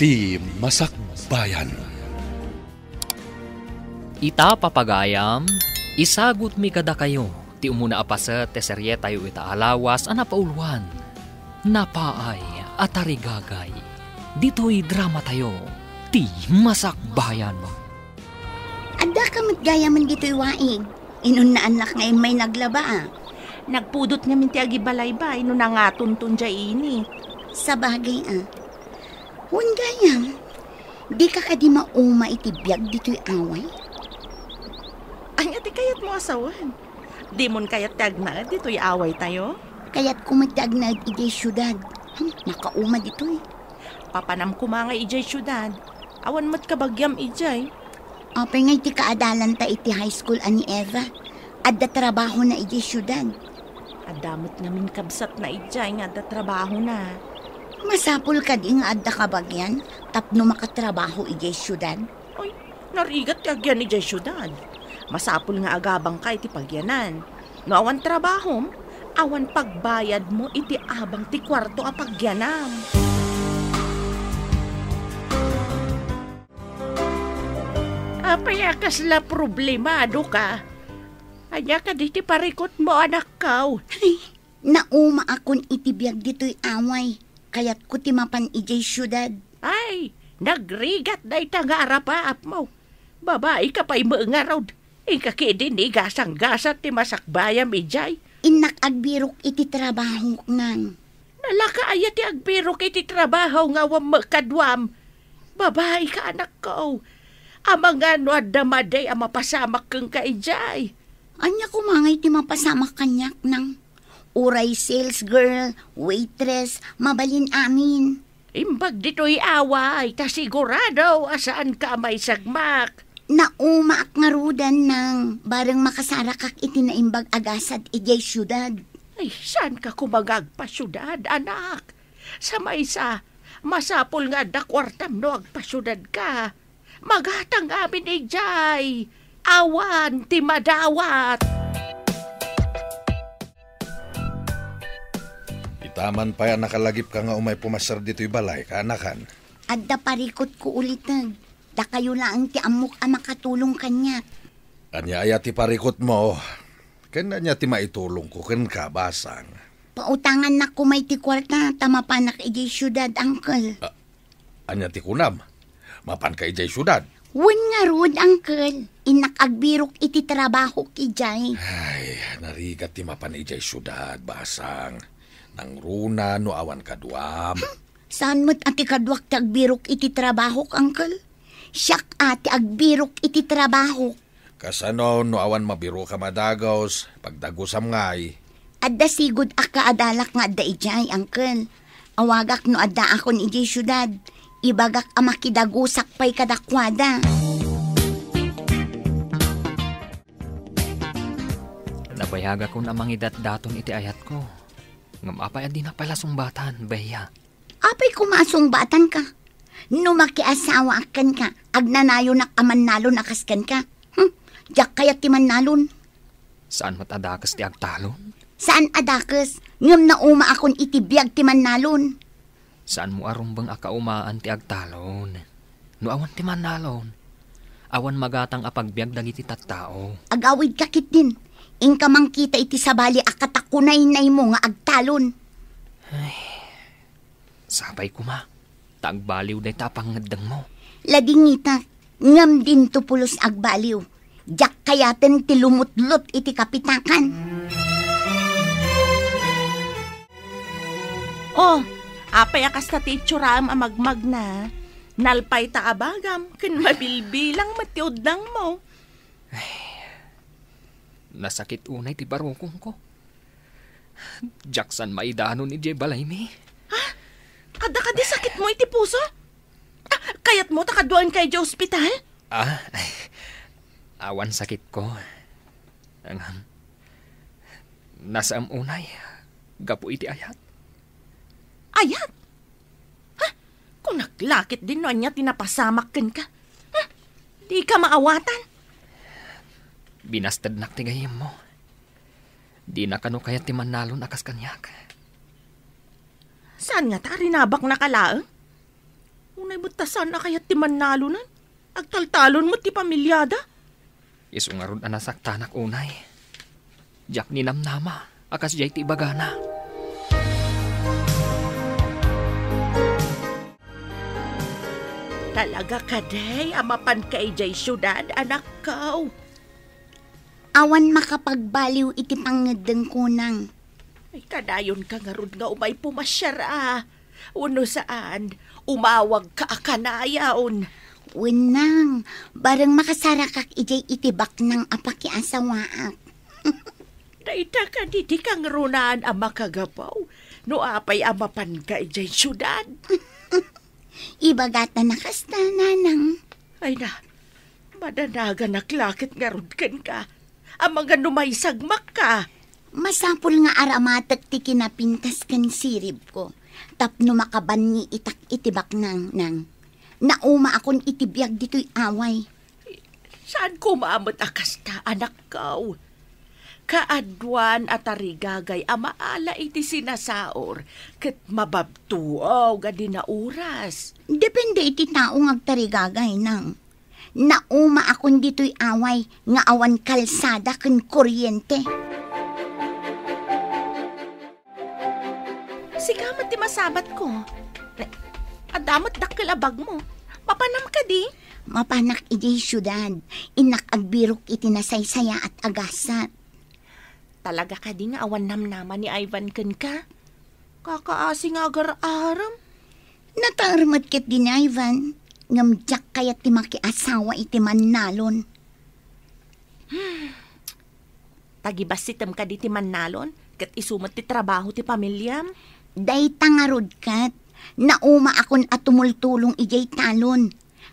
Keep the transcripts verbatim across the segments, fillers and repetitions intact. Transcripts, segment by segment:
Ti Masakbayan. Ita, papagayam, isagutmi kadakayo ti umuna a paset ti serietayo ita a lawas a napauluan, Napaay a Tarigagay. Ditoy dramatayo, Ti Masakbayan. Addaka met gayamen ditoy waig. Inunnaannak nga immay naglaba, a. Nagpudot ngamin ti agibalaybay no nangatonton diay init. Sabagay, a. Wen gayam, dika kadi mauma iti biag ditoy away? Ania ti kayatmo a sawen? Dimon kayat ti agnaed ditoy awaytayo? Kayatko met ti agnaed idiay siudad. Hmm, makauma ditoy. Papanam koma nga idiay siudad. Awan met kabagiam idiay. Apay ngay ti kaadalanta iti high school a ni Eva? Adda trabahona idiay siudad. Adda met ngamin kabsatna idiay nga adda trabahona. Masapul kadi nga adda kabagian tapno makatrabaho idiay siudad? Ay, narigat ti agian idiay siudad. Masapul nga agabangka iti pagianan. No awan trabahom, awan pagbayadmo iti abang ti kuarto a pagianam. Apay a kasla problemadoka? Ania kadi ti parikutmo, anakko? Ay, naumaakon iti biag ditoy away. Kayatko ti mapan idiay siudad. Ay, nagrigat dayta nga arapaapmo. Babaika pay met ngarud. Inka ketdin ni gasanggasat ti masakbayam idiay. Innak agbirok iti trabahok, nang. Nalaka aya ti agbirok iti trabaho nga awan met kaduam? Babaika, anakko. Amangan no adda madi a mapasamak kenka idiay. Ania koma ngay ti mapasamak kaniak, nang? Uray sales girl, waitress, mabalin amin. Imbag ditoy away, ta sigurado a saanka a maisagmak. Naumaak ngaruden, nang, bareng makasarakak iti naimbag a gasat idiay siudad. Ay, saanka koma nga agpasiudad, anak? Sa maysa, masapul nga adda kuartam no agpasiudadka. Magatang amin idiay. Awan ti madawat. Ita man pay a nakalagipka nga umay pumaser ditoy balay, kaanakan. Adda parikutko uliteg. Dakayo laeng ti ammok a makatulong kaniak. Ania aya ti parikutmo? Ken ania ti maitulongko kenka, basang? Pautangannakon met ti kuarta ta mapanak idiay siudad, uncle. Ah, ania ti kunam? Mapanka idiay siudad? Wen ngarud, uncle. Innak agbirok iti trabahok idiay. Ay, narigat ti mapan idiay siudad, basang. Nangruna no awan kaduam. Hmm, saan met a ti kaduak ti agbirok iti trabahok, uncle? Siak a ti agbirok iti trabahok. Kasano no awan mabiroka a dagus, pagdagusam ngay? Adda sigud a kaadalak nga adda idiay, uncle. Awagak no addaakon idiay siudad. Ibagak a makidagusak pay kadakuada. Nabayagakon a mangidatdaton iti ayatko. Ngem apay a dinak pay la sungbatan, Bea? Apay koma a sungbatanka? No makiasawaak kenka, agnanayonak a mannalon a kas kenka. Hmm, diak kayat ti mannalon. Saan met a dakes ti agtalon? Saan a dakes, ngem naumaakon iti biag ti mannalon. Saanmo a rumbeng a kaumaan ti agtalon. No awan ti mannalon, awan magatang a pagbiag dagiti tattao. Agawidka ketdin, inka mangkita iti sabali a katakunaynaymo nga agtalon. Ay, sapay koma, ta agbaliw dayta a pangngeddengmo. Ladingitak, ngem dinto pulos agbaliw. Diak kayaten ti lumutlot iti kapitakan. Oh, apay a kasta ti itsuram a magmagna? Nalpay ta abagam, ken mabilbilang met ti udnangmo. Nasakit unay ti barukongko. Diak saan maidanon idiay balaymi. Ha? Adda kadi sakitmo iti puso? Ah, kayatmo ta kaduaenka idiay ospital? Ah, ay, awan sakitko. Ngem, nasaem unay gapu iti ayat. Ayat? Ha? Kunak la ketdin no ania ti napasamak kenka. Ha? Dika maawatan. Binastednak ti gayyemmo. Dina kano kayat ti mannalon a kas kaniak. Saan ngata a rinabaknaka laeng? Unay met ta saan a kayat ti mannalon. Agtaltalon met ti pamiliada. Isu ngarud a nasaktanak unay. Diak ninamnama a kasdiay ti ibagana. Talaga kadi a mapanka idiay siudad, anakko? Awan makapagbaliw iti pangngeddengko, Nang. Ay, kadayonka ngarud nga umay pumasiar a. Wenno saan, umawagka a kanayon. Wen, Nang, bareng makasarakak idiay itibaknang a pakiasawaak. Dayta kadi ti kangrunaan a makagapu no apay a mapanka idiay siudad. Ibagata na kasta, Nanang. Ay na, madanaganak la ket ngarud kenka. Amangan no maisagmakka. Masapul nga aramatek ti kinapintas ken siribko tapno makabanni itak iti baknang, Nang. Naumaakon iti biag ditoy away. Saan koma met a kasta, anakko? Kaaduan a tarigagay a maala iti sinasaor ket mababtuaw a di nauras. Depende iti tao nga agtarigagay, Nang. Naumaakon ditoy away nga awan kalsada ken kuryente. Sika met ti masabatko. Adda met dakkel a bagmo. Mapanam kadi? Mapanak idiay siudad. Innak agbirok iti nasaysayaat a gasat. Talaga kadi nga awan namnama ni Ivan kenka? Kakaasi nga agar-arem. Nataer met ketdi ni Ivan, ngem diak kayat ti makiasawa iti mannalon. Tagibassitem kadi ti mannalon, ket isu met ti trabaho ti pamiliam. Dayta ngarud ket, naumaakon a tumultulong idiay talon.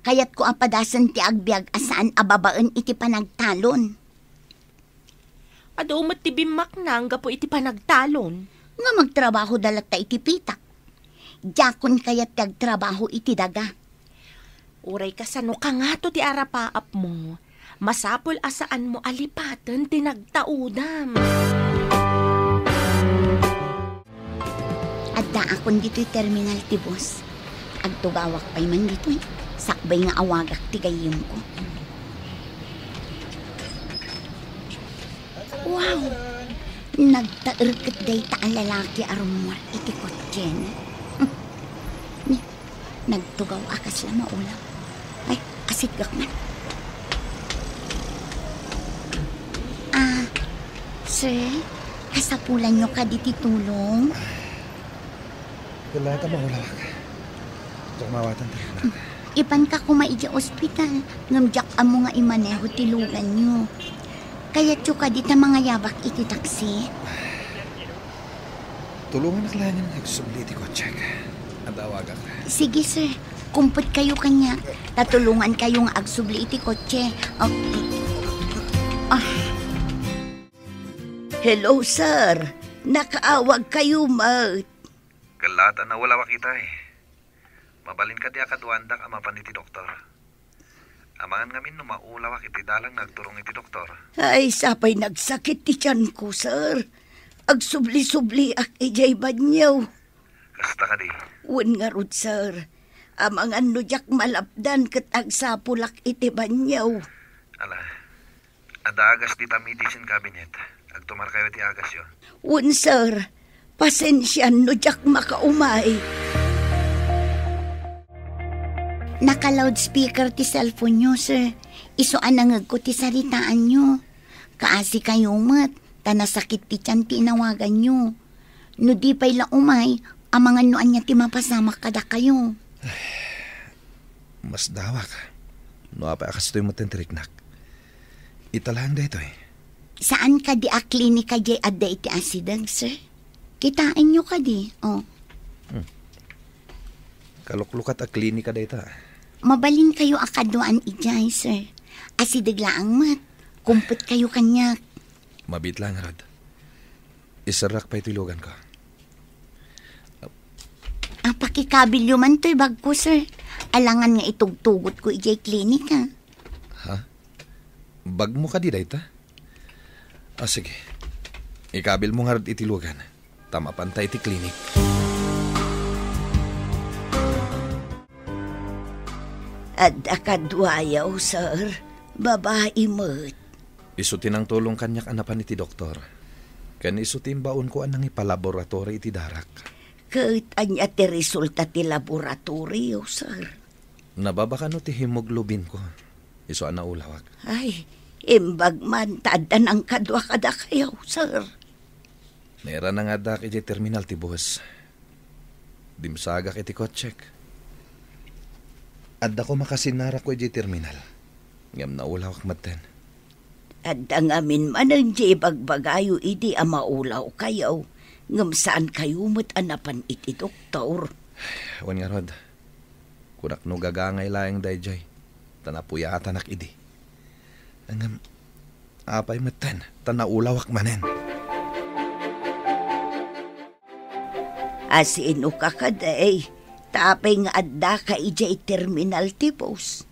Kayatko a padasen ti agbiag a saan a babaen iti panagtalon. Adu met ti bimmaknang gapu iti panagtalon. Nga magtrabahoda latta iti pitak. Diakon kayat ti agtrabaho iti daga. Uray kasano kangato ti arapaapmo, masapul a saanmo a lipaten ti nagtaudam. Addaakon ditoy terminal ti bus. Agtugawak pay man ditoy. Sakbay nga awagak ti gayyemko. Wow! Nagtaer ket dayta a lalaki a rummuar iti kotsena. Ni, nagtugaw a kasla maulaw. Ay, asitgak man. Ah, sir, kasapulanyo kadi ti tulong? Ket la ta maulawak. Diak maawatan ti riknak. Ipanka koma idiay ospital, ngem diak ammo nga imaneho ti luganyo. Kayatyo kadi ta mangayabak iti taksi? Tulonganak laengen nga agsubli iti kotsek. Adda awagak. Sige, sir. Kumpetkayo kaniak, ta tulongankayo nga agsubli iti kotse. Oh. Ah. Hello, sir. Nakaawagkayo met. Ket la ta naulawak itay. Mabalin kadi a kaduaandak a mapan iti doktor? Amangan ngamin no maulawak iti dalan nga agturong iti doktor. Ay, sapay nagsakit ti tianko, sir. Agsubli-subliak idiay banyo. Kasta kadi? Wen ngarud, sir. Amangan no diak malapdan ket agsapulak iti banyo. Ala, adda agas dita medicine cabinet. Agtumarkayo ti agasyo. Wen, sir. Pasensian no diak makaumay. Naka-loudspeaker ti cellphone-yo, sir. Isu a nangegko ti saritaanyo. Kaasikayo met, ta nasakit ti tian ti inawaganyo. No di pay la umay, amangan no ania ti mapasamak kadakayo. Masdawak. No apay a kastoy met ti riknak. Ita laeng daytoy. Saan kadi a klinika diay adda iti asideg, sir? Kitaenyo kadi, oh. Hmm. Kaluklukat a klinika dayta. Mabalinkayo a kaduaan idiay, sir. Asideg laeng met. Kumpetkayo kaniak. Mabiit laeng ngarud. Iserrak pay ti luganko. Ah, pakikabilyo man toy bagko, sir. Alangan nga itugtugotko idiay klinika. Ha? Bagmo kadi dayta? Ah, sige. Ikabilmo ngarud iti lugan. Ta mapanta iti klinik. Adda kaduayo, sir. Babai met. Isu ti nangtulong kaniak a napan iti doktor. Ken isu ti imbaonko a nangipalaboratory iti darak. Ket ania ti resulta ti laboratorio, sir? Nababa kano ti hemoglobinko. Isu a naulawak. Ay, imbag man ta adda nangkadua kadakayo, sir. Nairana nga addaak idiay terminal ti bus. Dimsagak iti kotsek. Adda koma kasinarakko idiay terminal. Ngem naulawak metten. Adda ngamin manen ti ibagbagayo idi a maulawkayo, ngem saankayo met a napan iti doktor. Wen ngarud, kunak no gagangay laeng daydiay, ta napuyatanak idi. Ngem, apay metten, ta naulawak manen. Asino ka kadi? Ta apay nga addaka idiay terminal ti bus?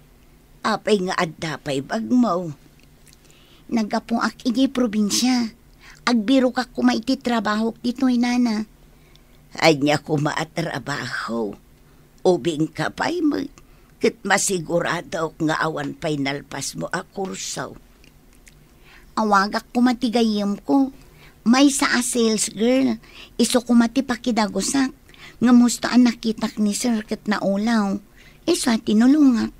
Apay nga adda pay bagmo? Naggapuak idiay probinsia. Agbirokak koma iti trabahok ditoy, nana. Ania koma a trabaho? Ubingka pay met, ket masiguradok nga awan pay nalpasmo a kurso. Awagak koma ti gayyemko. Maysa a sales girl, isu koma ti pakidagusak. Ngem husto a nakitak ni sir ket naulaw. Isu a tinulongak.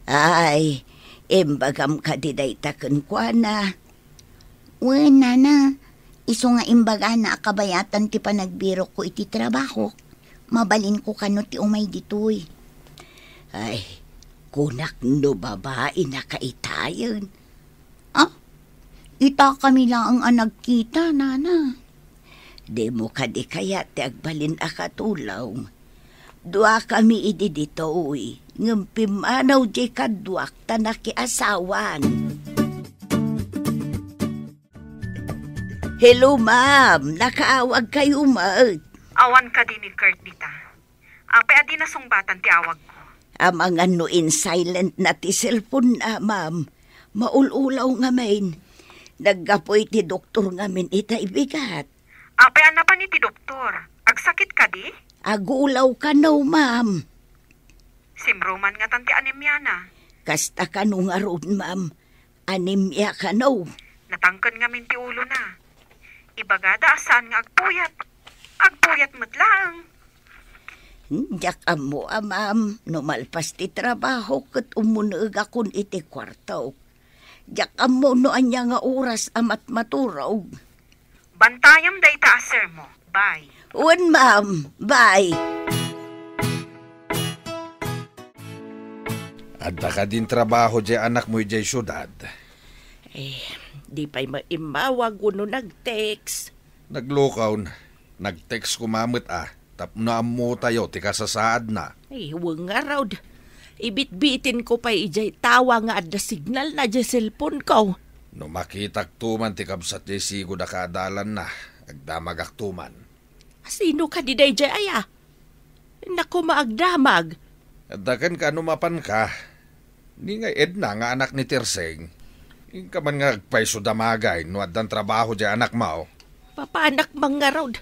Ay, imbagam kadi dayta kenkuana? Wen, nana. Isu nga imbagana a kabayatan ti panagbirokko iti trabahok. Mabalinko kano ti umay ditoy. Ay, kunak no babaina ka itayen. Ah, itakami laeng a nagkita, nana. Dimo kadi kayat ti agbalin a katulong? Duakami idi ditoy, ngem pimmanaw diay kaduak ta nakiasawan. Hello, ma'am. Nakaawagkayo met. Awan kadi ni Kurt dita? Apay a di nasungbatan ti awagko? Amangan no in-silent na ti cellphone na, ma'am. Maul-ulaw ngamin. Naggapu iti doktor ngamin itay bigat. Apay a napan iti doktor? Agsakit kadi? Agulaw kano, ma'am. Simro man ngatan ti anemiana? Kasta kano ngarud, ma'am. Anemia kano? Natangken ngamin ti ulona. Ibagada a saan nga agpuyat. Agpuyat met laeng. Hmm, diak ammo a, ma'am, no malpas ti trabaho ket umunegakon iti kuartok. Diak ammo no ania nga oras a matmaturog. Bantayam dayta a sir mo. Bye. Wen, ma'am. Bye. Adda kadin trabaho diay anakmo idiay siudad? Eh, di pay maimmawag wenno nag-text. Naglukaw. Nag-text koma met a, tapno ammotayo ti kasasaadna. Ay, wen ngarud. Ibitbitinko pay idiay tawa nga adda signalna diay cellphoneko. No makitakto man ti kabsat diay sigud a kaadalanna, agdamagakto man. Sino kadi daydiay aya? Naku, maagdamag. Adda kenka no mapanka. Ni nga Edna nga anak ni Tirseng. Inka man nga agpayso damagay no addan trabaho diay anakmo. Papanak man ngarud.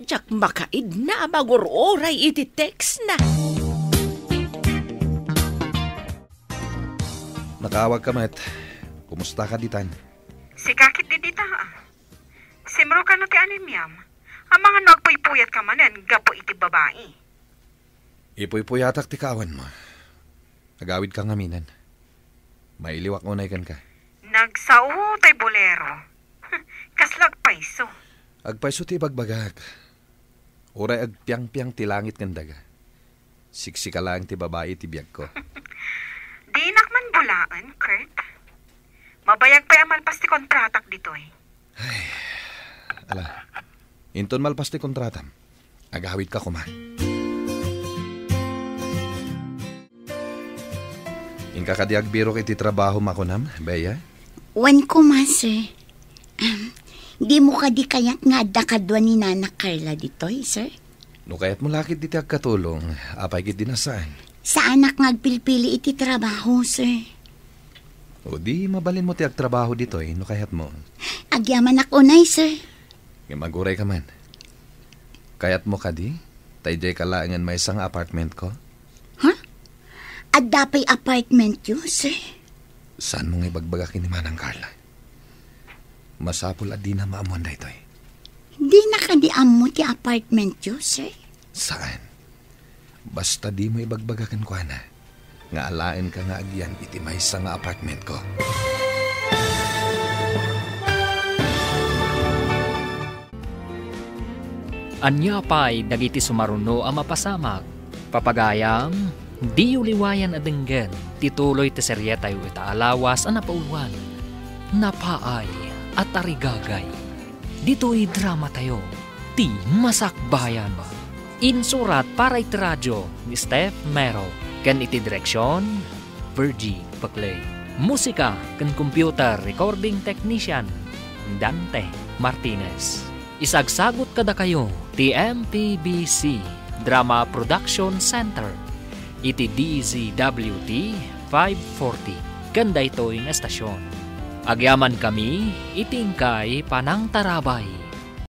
Diak makaidna a mangur-uray iti text na. Nakaawag ka met. Kumusta ka ditan? Sika ket di dita, ah. Simro kano ti anemiam? Amangan no agpuypuyat ka manen gapu iti babai. Ipuypuyatak ti kaawan mo. Agawid ka ngaminen. Mailiwak unay kenka. Nagsao tay bolero. Kasla agpayso. Agpayso ti ibagbagak. Uray agpiangpiang ti langit ken daga. Siksika laeng ti babai ti biagko. Dinak man bulaen, Kurt. Mabayag pay a malpas ti kontratak ditoy. Ay, ala. Inton malpas ti kontratam, agawid ka koma. Inka kadi agbirok iti trabaho makunam, Bea? Wen koma, sir. Am, dimo kadi kayat nga adda kadua ni Nana Carla ditoy, sir? No kayatmo la ketdi ti agkatulong, apay ketdi a saan? Saanak nga agpilpili iti trabaho, sir. O di, mabalinmo ti agtrabaho ditoy no kayatmo. Agyamanak unay, sir. Ngem aguray ka man. Kayatmo kadi? Ta idiay ka laengen maysa nga apartmentko? Ha? Adda pay apartment yo, sir? Saanmo nga ibagbaga ken ni Manang Carla? Masapul a dina maammuan daytoy. Dina kadi ammo ti apartment yo, sir? Saan? Basta dimo ibagbaga kenkuana nga alaenka nga agyan iti maysa nga apartmentko. Ania pay dagiti sumaruno a mapasamak? Papagayam, diyo liwayan a denggen ti tuloy ti serietayo ita a lawas a napauluan, Napaay a Tarigagay. Ditoy dramatayo, ti Masakbayan. Insurat para iti radio ni Steph Mero, ken iti direksion, Virgie Paclay. Musika ken computer recording technician, Dante Martinez. Isagsagut kadakayo ti M P B C Drama Production Center iti D Z W T five forty ken daytoy nga estasion. Agyamankami iti inkay panangtarabay.